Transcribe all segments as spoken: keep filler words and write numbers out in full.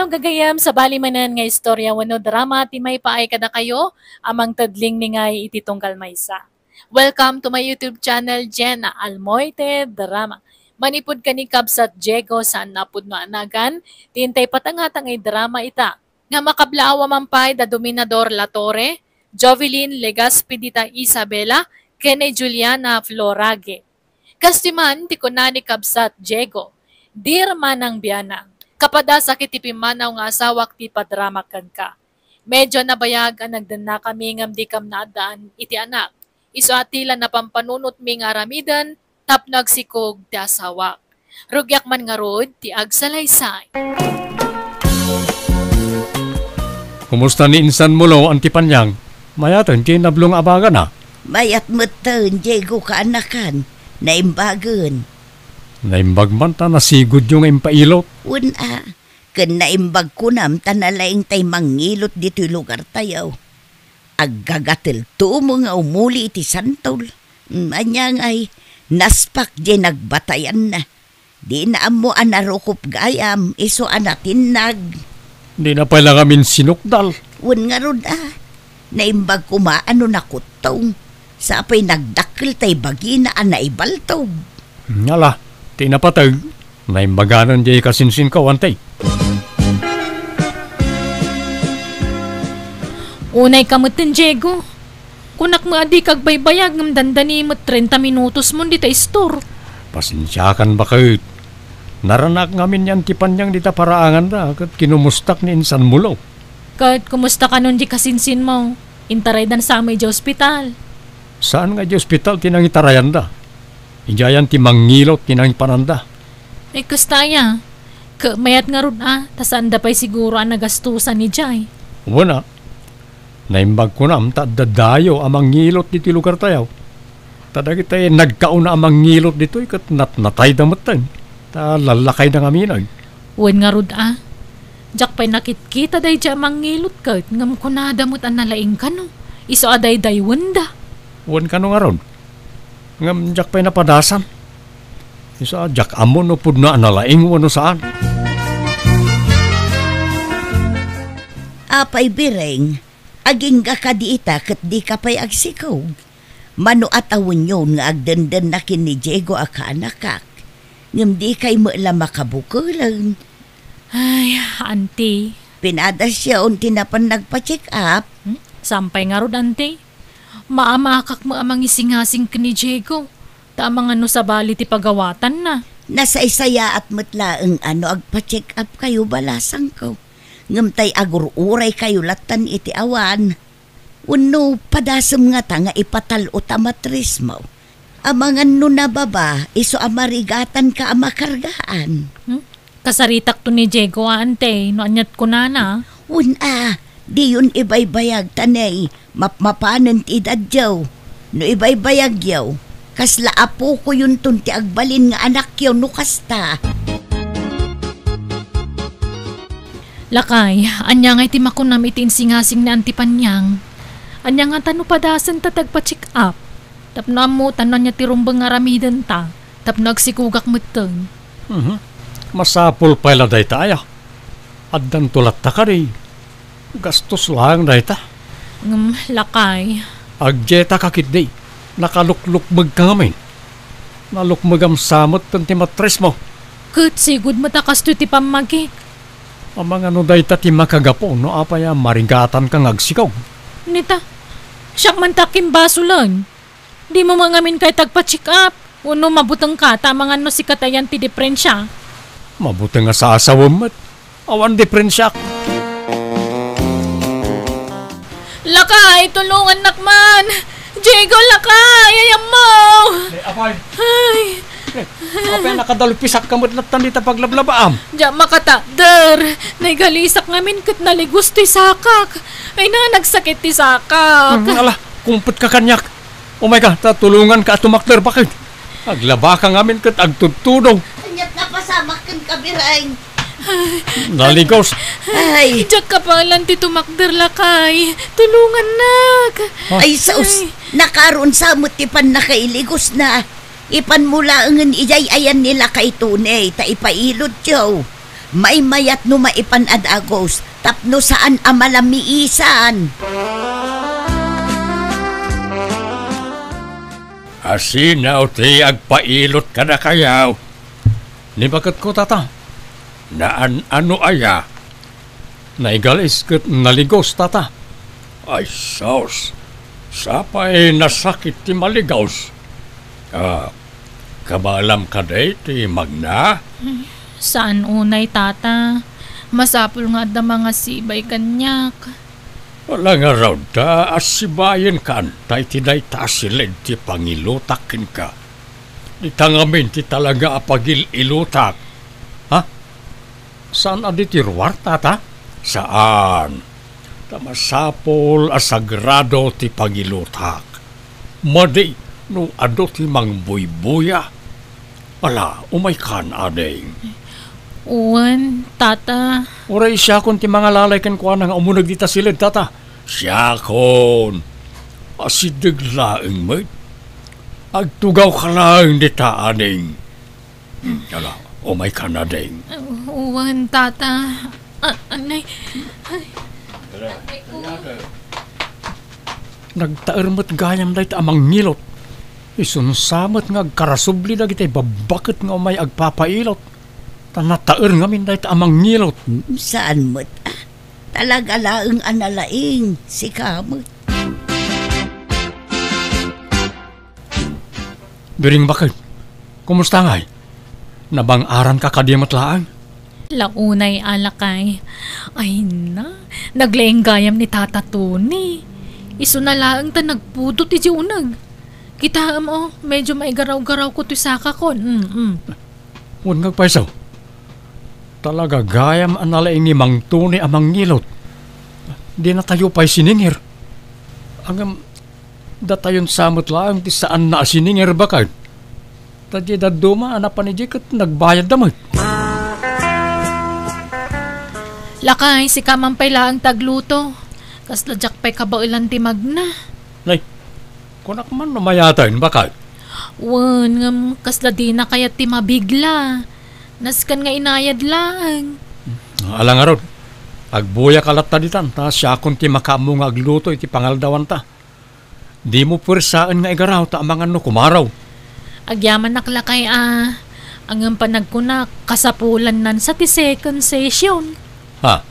Gagayyem, sabali manen nga istorya wenno drama ti maipaay kadakayo a mangted linglingi iti tunggal maysa. Welcome to my YouTube channel, Jenna Almoite Drama. Manipud ken ni kabsat Diego saan a pudno a nagan, ti intay patangatan nga drama ita, nga makablaaw a man pay da Dominador Latorre, Jovelyn Legaspi dita Isabela, ken ni Juliana Florage. Kastoy man ti kuna ni kabsat Diego, "Dear Manang Bianang, kapadas a iti pimmanaw nga asawak ti padramak kenka. Medyo nabayag a nagdennakami ngem dikam naaddaan iti anak. Isu a ti la napampanunotmi nga aramiden tapno agsikog ti asawak. Rugiak man ngarud ti agsalaysay." Kumusta ni insan Mulo, Auntie Panyang? Mayaten ti nablo nga abagana? Mayat metten, Diego, kaanakan. Naimbagen. Naimbag man ta nasigudyo nga impailot. Wen a, ken naimbag kunam ta nalaing tay mangilot ditoy lugartayo. Aggagatelto mo nga umuli iti santol. Mm, ania ngay, naspak diay nagbatayanna. Dina ammo a narukop gayam, isu a natinnag. Dina pay la ngamin sinukdal. Wen ngarud a, naimbag koma a no nakuttong. Sa pay nagdakkel tay bagina a naibaltog. Ngala, ti napateg, naimbaganan diay kasinsinko, Auntie. Unay ka metten, Diego. Kunak met a dika agbaybayag ngem dandani met trenta minutos mon dita istor. Pasensiakan, baket. Naranak ngamin ni Auntie Panyang dita paraanganda ket kinumustak ni insan Mulo. Ket kumusta kanon diay kasinsinmo? Intaraydan sa met idiay ospital? Saan nga idiay ospital ti nangitarayanda? Idiayan ti mangilot ti nangipananda. Ay, kasta aya. Ket mayat ngarud a, ta saanda pay siguro a nagastosan idiay. Wen a, naimbag kunam ta adda dayo a mangilot ditoy lugartayo. Ta dagiti nagkauna a mangilot ditoy ket natnatayda metten. Ta lallakayda ngamin. Wen ngarud a, diak pay nakitkita daydiay a mangilot ket ngem kunada met a nalaing kano. Isu a daydayawenda. Wen kano ngarud. Ngem diak pay napadasan. Isu a diak ammo no pudno a nalaing wenno saan. Apay, Bireng, agingga kadi ita ket dika pay agsikog? Mano a tawenyon nga agdendenna ken ni Diego a kaanakak, ngem dikay met la makabukelen. Ay, Auntie. Pinadasyon ti napan nagpa-check up? Hmm? Saan pay ngarud, Auntie? Maamakak met a mangisingasing ken ni Diego, ta amangan no sabali ti pagawatanna. Nasaysayaat met laeng a no agpa-check up kayo, balasangko. Ngem tay agur-uray kayo lattan iti awan. Wenno padasem ngata nga ipatal-o ta matrismo? Amangan no nababa, isu a marigatanka a makargaan. Hmm? Kasaritakto ni Diego a, Auntie, no aniat kunana. Wen a, diyon ibaybayag ta nay, mapmapanen ti edadyo. No ibaybayagyo, kasla apokoyonton ti agbalin nga anakyo no kasta. Lakay, ania ngay ti makunam iti insingasing ni Auntie Panyang? Ania ngata no padasenta ti agpa-check up? Tapno ammotan no ania ti rumbeng nga aramidenta, tapno agsikogak metten. Mhm. Masapul pay la dayta aya. Addanto latta kadi. Gastos laeng dayta. Ngem, lakay. Agdieta ka ketdi. Nakaluklukmeg ka ngamin. Nalukmegam sa metten ti matrismo. Ket sigud met a kastoy ti pammagik. Amangan no dayta ti makagapu no apay a marigatanka nga agsikog. Nita, siak man ti akimbasolen. Dimo met ngamin kayat agpa-check up? Wenno mabutengka ta amangan no sika ti ayan ti diperensia? Mabuteng a saasawem met. Awan diperensiak. Lakay, tulongannak man! Diego, lakay! Ay, ammo! Eh, apay. Ay. Eh, apay, nakadalpisak ka met lattan dita paglablabaam. Diak makatakder. Naigalisak ngamin ket naligos ti sakak. Ay na, nagsakit ti sakak. Hmm, ala, kumpet ka kaniak. Umay ka, ta tulongan ka a tumakder, baket. Aglaba ka ngamin ket agtudtudong. Aniat napasamak ken kabireng. Naligos. Ay. Diak kapalan ti tumakder, lakay. Tulongannak. Ha? Ay, sus. Ay. Nakaron sa met ti pannakailigosna. Ipanmo laengen idiay ayan ni lakay Tony, ta ipailotyo. Maymayat no maipan a dagus tapno saan a malamiisan. Asino ti agpailot kadakayo? Ni baketko, tata. Naan-ano aya? Naigalis ket naligos, tata. Ay, sus! Sapay nasakit ti maligos. Ah, kabaelam kadi ti magna? Saan unay, tata. Masapul nga adda mangasibay kaniak. Wala ngarud ta asibayenka anta iti dayta a siled ti pangilutak kenka. Dita ngamin ti talaga a pagil-ilutak. Ha? Saan a di ti ruar, tata? Saan. Ta masapul a sagrado ti pangilutak. Madi no adu ti mangbuybuya. Ala, umaykan, ading. Wen, tata. Uray siakon ti mangalalay kenkuana nga umuneg dita siled, tata. Siakon. Asideg laeng met. Agtugawka laeng dita, ading. Hmm, ala, umaykan, ading. Wen, tata. Ah, anay. Ay. Nagtaer met gayam dayta a mangilot. Isunsa met nga agkarasubli dagiti babbaket nga umay agpapailot. Ta nataer ngamin dayta a mangilot. Saan met, ah. Talaga laeng a nalaing, sika met. Biring baket, kumusta ngay? Nabang-aranka kadi met laeng? Launay a lakay. Ay na, naglaing gayam ni Tata Tony. Isuna laeng ta nagpudot iti uneg. Kitaem, o, medyo maigaraw-garawko ti sakakon. Mm, mm. Wen nga agpayso. Talaga gayam a nalaing ni Mang Tony a mangilot. Dinatayo pay siningir. Ngem, datayon sa met laeng ti saanna a siningir, baket. Ta diay dadduma a napan idiay ket nagbayadda met. Lakay, sika man pay laeng ti agluto. Kasla diak pay kabaelan ti magna. Nay, kunak man no mayaten, baket. Wen, ngem kasla dina kayat ti mabigla. Nasken nga inayad laeng. Ala ngarud, agbuyak a latta ditan, ta siakon ti makaammo nga agluto iti pangaldawanta. Dimo puersaen nga igaraw ta amangan no kumaraw. Agyamanak lakay a, ngem panagkunak, kasapulannan sa ti second session. Ha?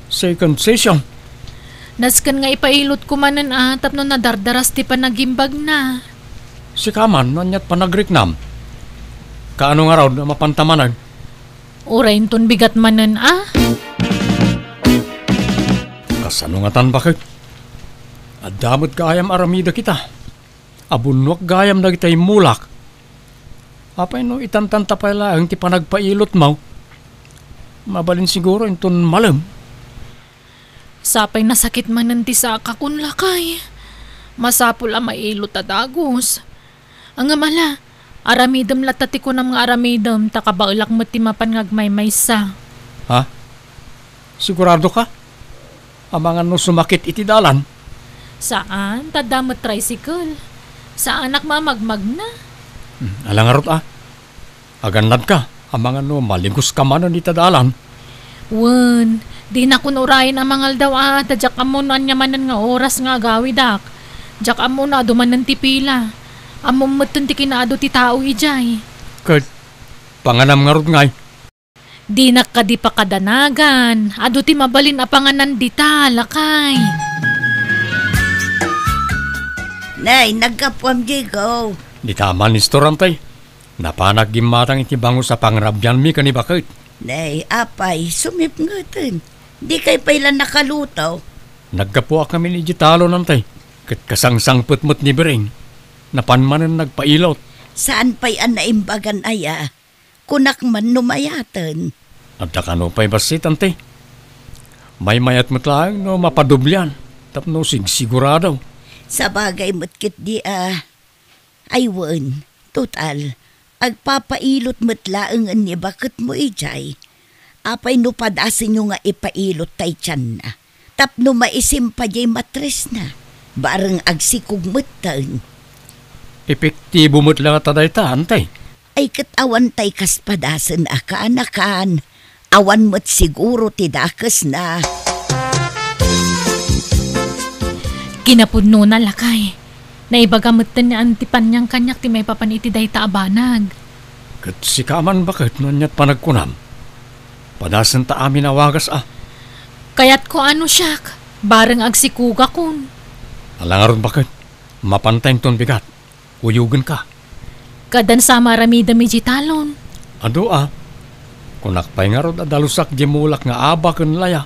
Second session? Nasken nga ipailotko manen a tapno nadardaras ti panagimbagna. Sika man, no aniat panagriknam? Kaano ngarud a mapanta manen? Uray inton bigat manen a. Kasano ngatan, baket? Adda met gayam aramidek ita. Abunnuak gayam dagiti immulak. Apay no itantanta pay laeng ti panagpailotmo? Mabalin siguro inton malem. Sapay nasakit manen ti sakakon, lakay. Masapul a mailot a dagus. Ngem ala, aramidem latta ti kunam nga aramidem, ta kabaelak met ti mapan nga agmaymaysa. Ha? Siguradoka? Amangan no sumakit iti dalan? Saan, ta adda met tricycle. Saanak mamagmagna. Hmm, ala ngarud a. Agannadka, amangan no maligoska manen ita dalan. Wen, dinakon urayen a mangaldaw a, ta diak ammo no ania manen nga oras nga agawidak. Diak ammo no adu manen ti pila. Ammom metten ti kinaadu ti tao idiay. Ket, panganam ngarud ngay? Dinak kadi pakadanagan. Adu ti mabalin a panganan dita, lakay. Nay, naggapuam, Diego. Dita man, Mister Antay. Napanak gimmatang iti bangus a pangrabianmi ken ni baket. Nay, apay, sumipngeten. Dikay pay la nakaluto? Naggapuak ngamin idiay talon, Antay. Ket kasangsangpet met ni Biring. Napan manen nagpailot. Saan pay a naimbagan aya? Kunak man no mayaten. Adda kano pay bassit, Antay. Maymayat met laeng no mapadoblian tapno sigsigurado. Sabagay met ketdi a. Ay wen, total, agpapailot met laengen ni baketmo idiay. Apay no padasenyo nga ipailot tay tianna tapno maisim pay diay matresna? Bareng agsikog metten. Epektibo met la ngata dayta, Antay. Ay ket awan tay kas padasen a kaanakan. awan met siguro ti dakesna. Kinapudnona, lakay. Naibaga metten ni Auntie Paniang kaniak ti maipapan iti dayta a banag. Ket sika man, baket, no ania't panagkunam? Padasenta amin a wagas a. Kayatko a no siak, bareng agsikugakon. Ala ngarud, baket, mapanta inton bigat. Kuyogenka. Kadan sa maaramidem iti talon. Adu a. Kunak pay ngarud a dalusak di mulak nga aba ken laya.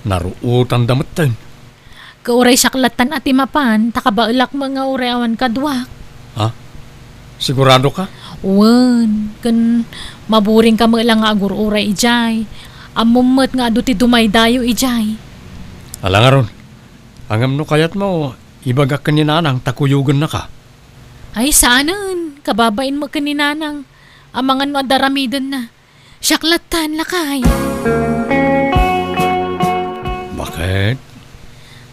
Naruotanda metten. Ket uray siak lattan a ti mapan, ta kabaelak met nga uray awan kaduak. Ha? Siguradoka? Wen, ken maburingka met la nga agur-uray idiay. Ammom met nga adu ti dumaydayo idiay. Ala ngarud, ngem no kayatmo, ibagak ken ni Nanang ta kuyogennaka. Ay, saanen. Kababain met ken ni Nanang. Amangan no adda aramidenna. Siak lattan, lakay. Baket?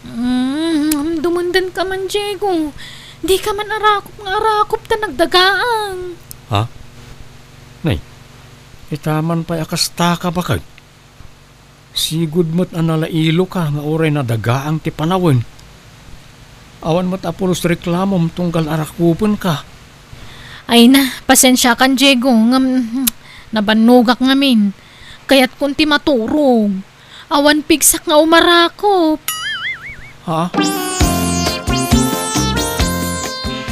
Mm, dumendenka man, Diego. Dika man arakop nga arakop ta nagdagaang. Ha? Nay, ita man pay a kastaka, baket. Sigud met a nalailoka nga uray nadagaang ti panawen. Awan met a pulos reklamom tunggal arakopenka. Ay na, pasensiakan, Diego, ngem, hmm, nabannogak ngamin. Kayatkon ti maturog. Awan pigsak nga umarakop. Ha?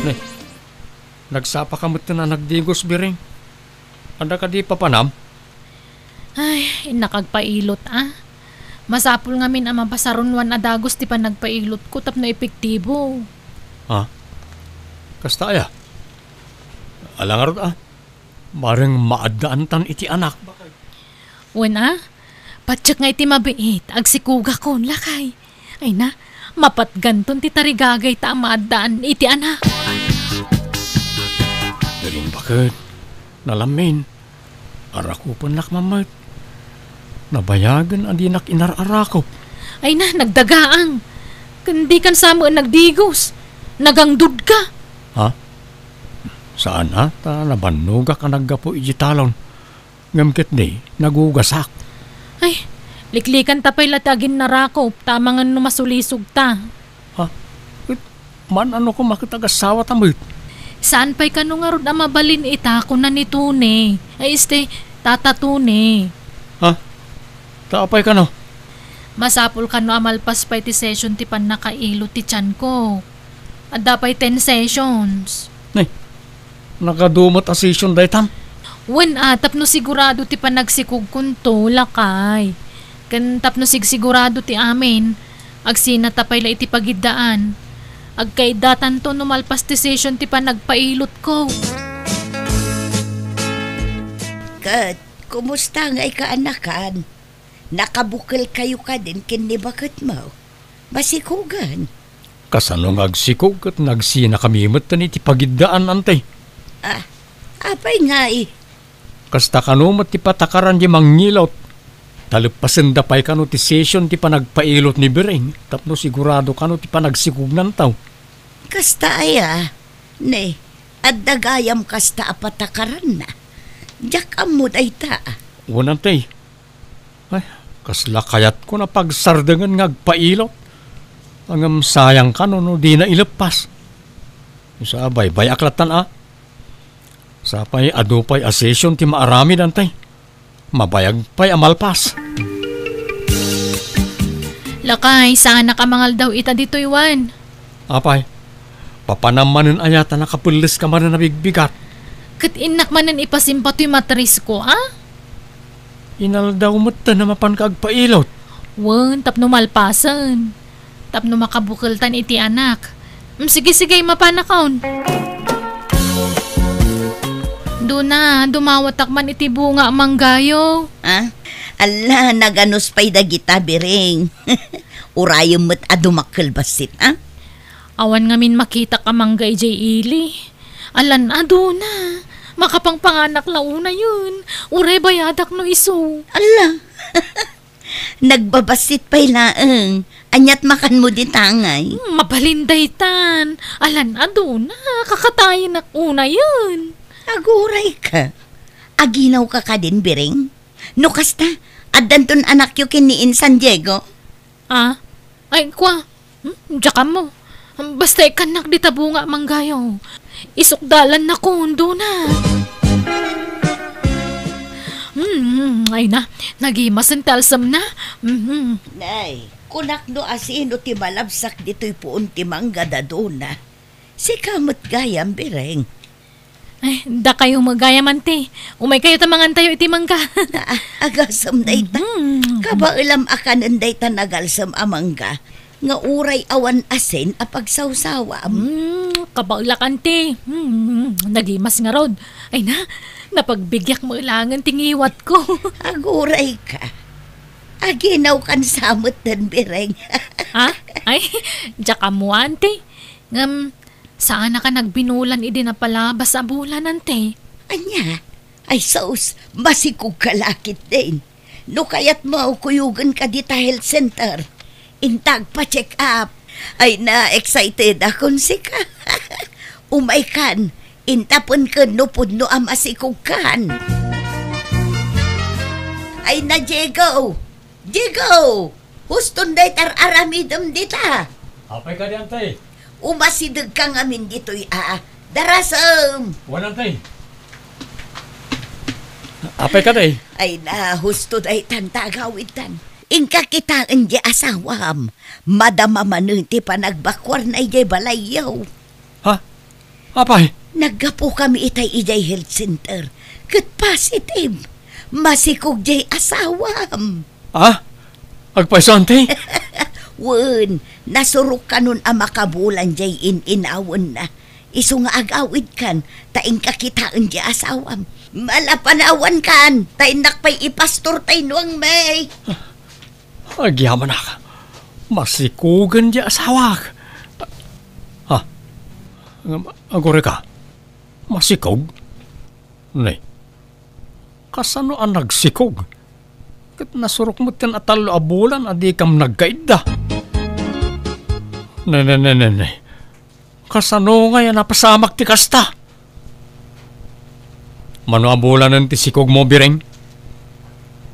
Ne, nagsapaka metten a nagdigos, Biring. Adda kadi papanam? Ay, innak agpailot, a. Masapul ngamin a mapasarunoan a dagus ti panagpailotko tapno epektibo. Ha? Kasta aya? Ala ngarud, a. Bareng maaddaantan iti anak. Wen, a. Patiek nga iti mabiit, agsikugakon, lakay. Ay na, mapatganton ti tarigagayta a maaddaan iti anak. Biring, baket, nalamin. Arakopennak man met. Nabayagen a dinak inar-arakop. Ay na, nagdagaang. Ken dikan sa met nagdigos. Nagangdudka. Ha? Saan a, ta nabannogak a naggapu iti talon. Ngem ketdi, nagugasak. Ay, liklikanta pay la ti aginnarakop, ta amangan no masulisogta. Ha? Ket, man-ano koma ket agasawata met? Saan pay kano ngarud a mabalin ita, kuna ni Tony. Ay, este, Tata Tony. Ha? Ta apay kano? Masapul kano a malpas pay ti session ti pannakailot ti tianko. Adda pay ten sessions. Nay, nagadu met a session daytan? Wen, a, tapno sigurado ti panagsikugkonto, lakay. Ken tapno sigsigurado ti amin, agsinata pay la iti pagiddaan. Agkaiddatanto no malpas ti session ti panagpailotko. Ket, kumusta ngay kaanakan? Nakabukelkayo kadin ken ni baketmo? Masikugan. Kasano nga agsikog ket nagsinakami metten iti pagiddaan, Ante? Ah, apay ngay? Kasta kano met ti patakaran di mangilot. Taleppasenda pay kano ti session ti panagpailot ni Biring tapno sigurado kano ti panagsikognan taw. Kasta aya? Ne, adda gayam kasta a patakaranna. Diak ammo dayta. Wen, Ante. Ay, kasla kayatko a pagsardengen nga agpailot. Ngem sayang kano no dina ileppas. Sa baybay-ak lattan a. Sapay adu pay a session ti maaramid, Ante. Mabayag pay a malpas. Lakay, saanak a mangaldaw ita ditoy, Juan. Apay, papanam manen aya ta nakapelles ka manen a bigbigat? Ket innak manen ipasimpa toy matrisko, a? Inaldaw metten a mapanka agpailot. Wen, tapno malpasen. Tapno makabukeltan iti anak. Mm, sige, sige, mapanakon. Duna, dumawatak man iti bunga a manggayo. Ah? Alla, naganus pay dagita, Biring. Urayem met a dumakkel bassit, a? Awan ngamin makitak a mangga idiay ili. Alan a duna. Makapangpanganak la unayen. Uray bayadak no isu. Alla. Nagbabassit pay laeng. Ania't makanmo dita ngay? Hmm, mabalin daytan. Alan a duna. Kakatayenak unayen. Aguray ka. Aginaw ka kadin, Biring? No kasta, addanton anakyo ken ni Insan Diego? Ah? Ay, kua. Hmm? Diak ammo. Basta ikkannak dita bunga a manggayo. Isukdalan na kundo na. Hmm, ay na. Nagimasen ti alsem na. Mhm. Nay, kunak no asino ti malabsak ditoy puon ti mangga daduna. Sika met gayam, Bireng. Ay, dakayo met gayam, anti. Umaykayo ta mangantayo iti mangga. Ah, agasem dayta. Mhm. Kabaelam a kanen dayta nagalsem a mangga nga uray awan asin a pagsawsawam. Hmm, kabaelak, anti. Hmm, nagimas ngarud. Ay na, napagbigiak met laengen ti ngiwatko. Aguray ka. Aginaw kan sa met den, Bireng. Ha? Ay, diak ammo, anti. Ngem, saanak a nagbinulan idi napalabas a bulan, anti. Ania? Ay sus, masikog ka la ketdin. No kayatmo, kuyogen ka dita health center. Inta agpa-check up. Ay na, excited akon sika. Umay kan, inta pen ken no pudno a masikog kan. Ay na, Diego! Diego! Huston dayta aramidem dita. Apay kadi, anti? Umasideg ka ngamin ditoy a. Darasem! Wen, anti. Apay kadi? Ay na, husto daytan ta agawidtan. Inka kitaen di asawam. Madama manen ti panagbakuarna idiay balayyo. Ha? Apay? Naggapukami itay idiay health center. Ket positive. Masikog diay asawam. Ah? Agpayso, anti? Wen, nasurok kanon a makabulan diay in-inawenna. Isu nga agawidkan, ta inka kitaen diay asawam. Malapanawankan, ta innak pay ipastor tay nuang, may. Agyamanak. Masikogen diay asawak. Ha? Ngem, aguray ka? Masikog? Ne. Kasano a nagsikog? Ket nasurok met ken a tallo a bulan a dikam nagkaidda. Ne, ne, ne, ne, ne. Kasano ngay a napasamak ti kasta? Mano a bulanen ti sikogmo, Bireng?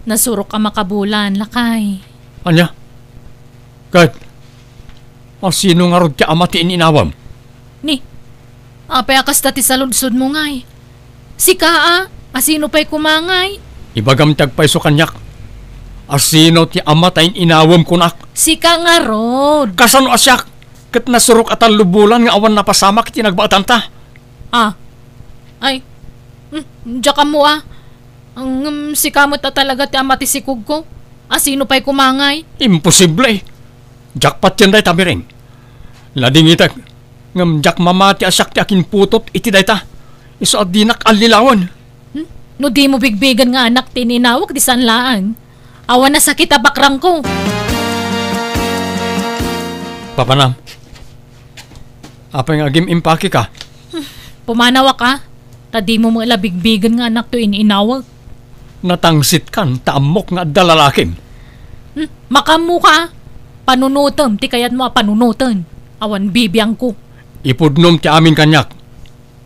Nasurok a makabulan, lakay. Ania? Ket, asino ngarud ti ama ti in-inawem? Ni, apay a kasta ti saludsodmo ngay? Sika a, asino pay koma ngay? Ibagam ti agpayso kaniak. Asino ti ama ta in-inawem kunak? Sika ngarud. Kasano a siak? Ket nasurok a tallo bulan nga awan napasamak iti nagbaetanta. Ah. Ay. Hmm, diak ammo a. Ngem sika met a talaga ti ama ti sikogko. Asino pay koma ngay? Imposible. Diak patien dayta, Bireng. Ladingitek, ngem diak mamati a siak ti akinputot iti dayta. Isu a dinak allilawen. Hmm? No dimo bigbigen nga anak ti in-inawek, di saan laeng. Awan a sakit a bakrangko. Papanam. Apay nga agim-impakeka? Hmm, pumanawak a, ta dimo met la bigbigen nga anak ti in-inawek. Natangsitkan ta ammok nga adda lalakim. Hmm, makaammoka a. Panunotem ti kayatmo a panunoten. Awan bibiangko. Ipudnom ti amin kaniak.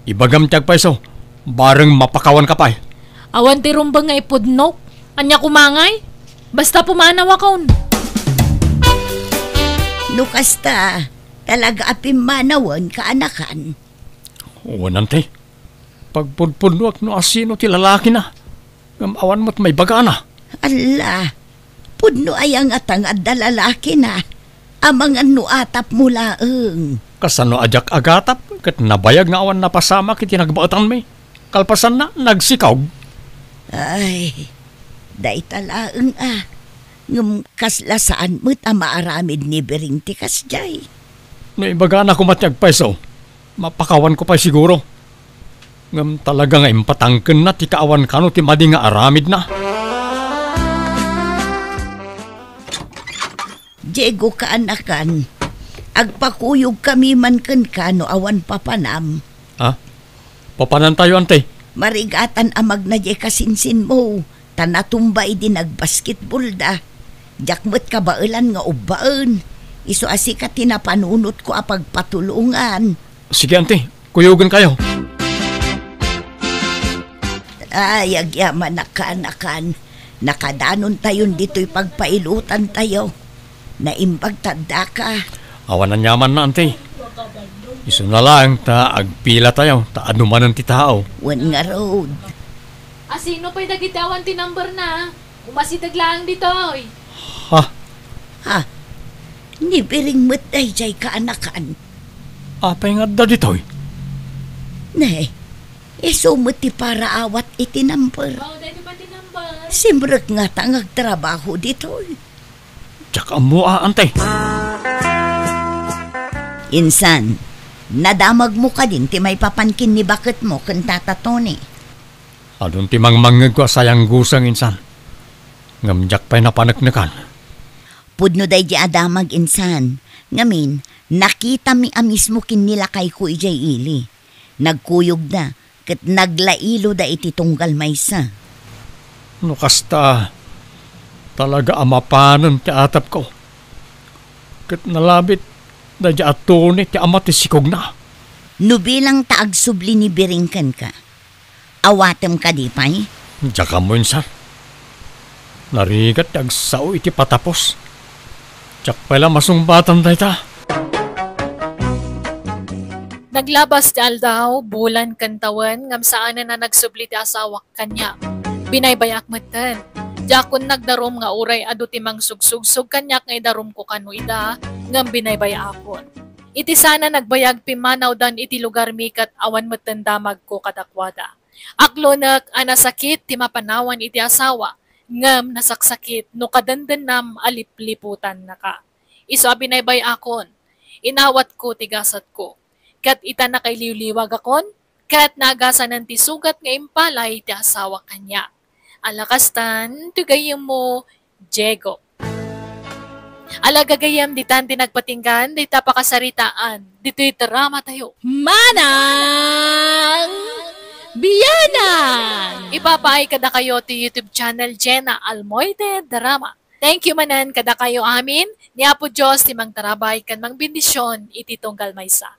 Ibagam ti agpayso, bareng mapakawanka pay. Awan ti rumbeng nga ipudnok. Ania koma ngay? Basta pumanawakon. No kasta, talaga a pimmanawen, kaanakan. Wen, anti. Pagpudpudnoak no asino ti lalakina. Ngem awan met maibagana. Alla, pudno aya ngata nga adda lalakina? Amangan no atapmo laeng. Kasano a diak agatap ket nabayag nga awan napasamak iti nagbaetanmi? Kalpasanna, nagsikog. Ay, dayta laeng a. Ngem kasla saan met a maaramid ni Biring ti kasdiay. No ibagana koma ti agpayso, mapakawanko pay siguro. Ngem talaga nga impatangkenna ti kaawan kano ti madi nga aramidna. Diego, kaanakan, agpakuyogkami man kenka no awan papanam. Ha? Papanantayo, anti? Marigatan a magna diay kasinsinmo. Ta natumba idi nagbasketballda. Diak met kabaelan nga ubbaen. Isu a sika ti napanunotko a pagpatulongan. Sige, anti. Kuyogenkayo. Ay, agyamanak, kaanakan. Nakadanontayon ditoy pagpailotantayo. Naimbag ta addaka. Awan aniamanna, anti. Isuna laeng ta agpilatayo ta adu manen ti tao. Wen ngarud. Asino pay dagiti awan ti number na? Umasideg laeng ditoy. Ha? Ha? Ni Biring met daydiay kaanakan. Apay nga adda ditoy? Ne, isu met ti paraawat iti number. Oh, daytoy pay ti number. Simrek ngata nga agtrabaho ditoy. Diak ammo a, anti. Insan, nadamagmo kadin ti maipapan ken ni baketmo ken Tata Tony? Adun ti mangmangngegko a sayangguseng, insan. Ngem diak pay napaneknekan. Pudno daydi a damag, insan. Ngamin, nakitami a mismo ken ni lakayko idiay ili. Nagkuyogda, ket naglailoda iti tunggal maysa. No kasta, talaga a mapanen ti atapko. Ket nalabit daydi a Tony ti ama ti sikogna. No bilang ta agsubli ni Biring kenka, awatem kadi pay? Diak ammo, insan. Narigat ti agsao iti patapos. Diak pay la masungbatan dayta. Naglabas ti aldaw, bulan ken tawen, ngem saanen a nagsubli ti asawak kaniak. Binaybay-ak metten. Diakon nagdarum nga uray adu ti mangsugsugsog kaniak nga idarumko kano ida, ngem binaybay-akon. Iti sana nagbayag, pimmanawdan iti lugarmi ket awan metten damagko kadakuada. Aglunek a nasakit ti mapanawan iti asawa, ngem nasaksakit no kadendennam a lipliputannaka. Isu a binaybay-akon, inawatko ti gasatko. Ket ita nakailiwliwagakon, ket naagasanen ti sugat nga impalay ti asawa kaniak. Ala kastan, ti gayyemmo, Diego. Ala gagayyem, ditan ti nagpatinggan dita pakasaritaan ditoy dramatayo. Manang Bianang! Ipapaay kadakayo ti YouTube channel Jenna Almoite Drama. Thank you manen kadakayo amin. Ni Apo Dios ti mangtarabay ken mangbendisyon iti tunggal maysa.